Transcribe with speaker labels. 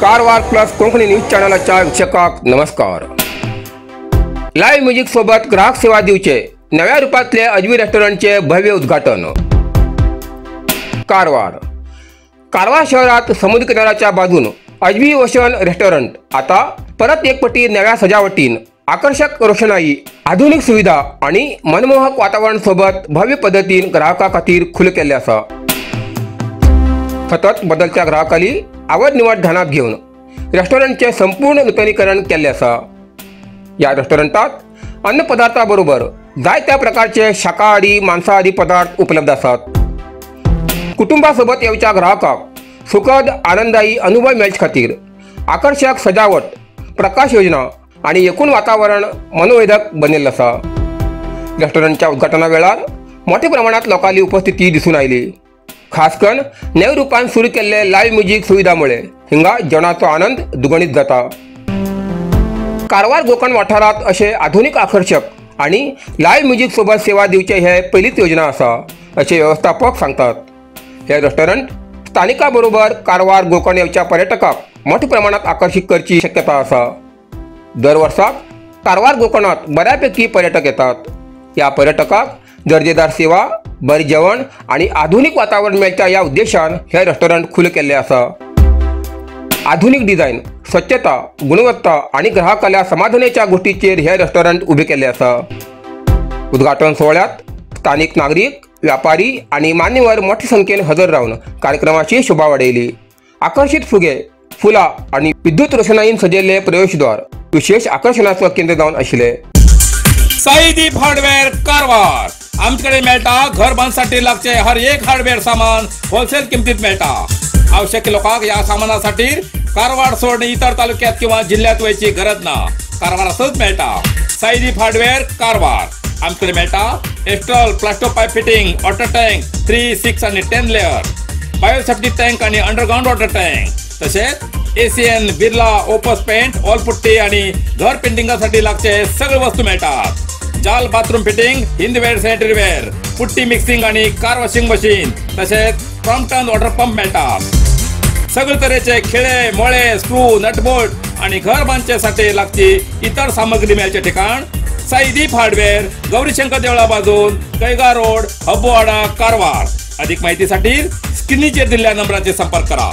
Speaker 1: Karwar plus Konkani news चॅनलाच्या वीक्षकांक नमस्कार। Live music सोबत ग्राहक सेवा दिवचे नव्या रूपातले अजवी रेस्टॉरंटचे भव्य उद्घाटन। कारवार कारवार शहरात समुद्र किनाऱ्याच्या बाजून अजवी ओशन रेस्टॉरंट आता परत एक पटी नव्या सजावटीन, आकर्षक रोषणाई, आधुनिक सुविधा आणि मनमोहक वातावरण सोबत भव्य पद्धतीन ग्राहकां खातीर खुले केल्ले आसा। सतत बदलत्या ग्राहकाली आवड निवड ध्यानात घेवन रेस्टॉरंटचे संपूर्ण नूतनीकरण केल्ले आसा। या रेस्टॉरंटात अन्न पदार्थाबरोबर जायत्या प्रकारचे शाकाहारी मांसाहारी पदार्थ उपलब्ध आसात। कुटुंबासोबत येवच्या ग्राहकांक सुखद आनंदायी अनुभव मेळचे खातीर आकर्षक सजावट, प्रकाश योजना आणि एकूण वातावरण मनोवेधक बनिल्लें आसा। रेस्टॉरंटच्या उद्घाटना वेळार मोठ्या प्रमाणात लोकांची उपस्थिती दिसून आयली। खास करून नव्या रूपान सुरू केल्ले लाईव्ह म्युझिक सुविधामुळे हिंगा जेवणाचो आनंद दुगणीत जाता। कारवार गोकर्ण वाठारात असे आधुनिक आकर्षक आणि लाईव्ह म्युझिक सोबत सेवा दिवचे हे पहिलीच योजना आसा असे व्यवस्थापक सांगतात। हे रेस्टॉरंट स्थानिकाबरोबर कारवार गोकर्ण येवच्या पर्यटकांक मोठ्या प्रमाणात आकर्षित करची शक्यता आसा। दर वर्साक कारवार गोकर्णात बऱ्यापैकी पर्यटक येतात। या पर्यटकांक दर्जेदार सेवा, बरे जेवण आणि आधुनिक वातावरण मेळटा या उद्देशान हे रेस्टॉरंट खुले केल्ले आसा। आधुनिक डिझाईन, स्वच्छता, गुणवत्ता आणि ग्राहकाला समाधानाच्या गोष्टीचेर हे रेस्टॉरंट उभे केल्ले आसा। उद्घाटन सोहळ्यात स्थानिक नागरिक, व्यापारी आणि मान्यवर मोठ्या संख्येन हजर राहून कार्यक्रमाची शोभा वाडयली। आकर्षित फुगे, फुलां आणि विद्युत रोषणाईन सजयल्ले प्रवेशद्वार विशेष आकर्षणाचो केंद्र जावन आशिल्ले।
Speaker 2: साईदीप हार्डवेअर कारवार आमच्याकडे मेळटा घर बांधसाठी लागचे हर एक हार्डवेअर सामान होलसेल किमतीत मेळटा। आवश्यक लोकांक या सामानासाठी कारवार सोडून इतर तालुक्यात किंवा जिल्ह्यात वयची गरज ना, कारवारातच मेळटा। साईदीप हार्डवेअर कारवार आमच्याकडे मेळटा Astral Plasto pipe fitting, water tank 3, 6 आणि 10 लेअर, बायोसेफ्टी टँक आणि अंडरग्राऊंड वॉटर टँक, तसेच Asian, Birla, Opus paint, wall putty आणि घर पेंटिंगासाठी लागचे सगळे वस्तू मिळतात। जाल bathroom fitting, Hindware, sanitary ware, putty mixing आणि कार वॉशिंग मशीन, तसेच क्रॉम्पटन वॉटर पंप मिळतात। सगळे तऱ्हेचे खिळे, मोळे, स्क्रू, नटबोल्ट आणि घर बांधण्यासाठी लागची इतर सामग्री मिळायचे ठिकाण साईदीप हार्डवेअर, गौरीशंकर देवळा बाजून, कैगा रोड, हब्बोवाडा, कारवार। अधिक माहितीसाठी स्क्रीनवर दिलेल्या नंबराचे संपर्क करा।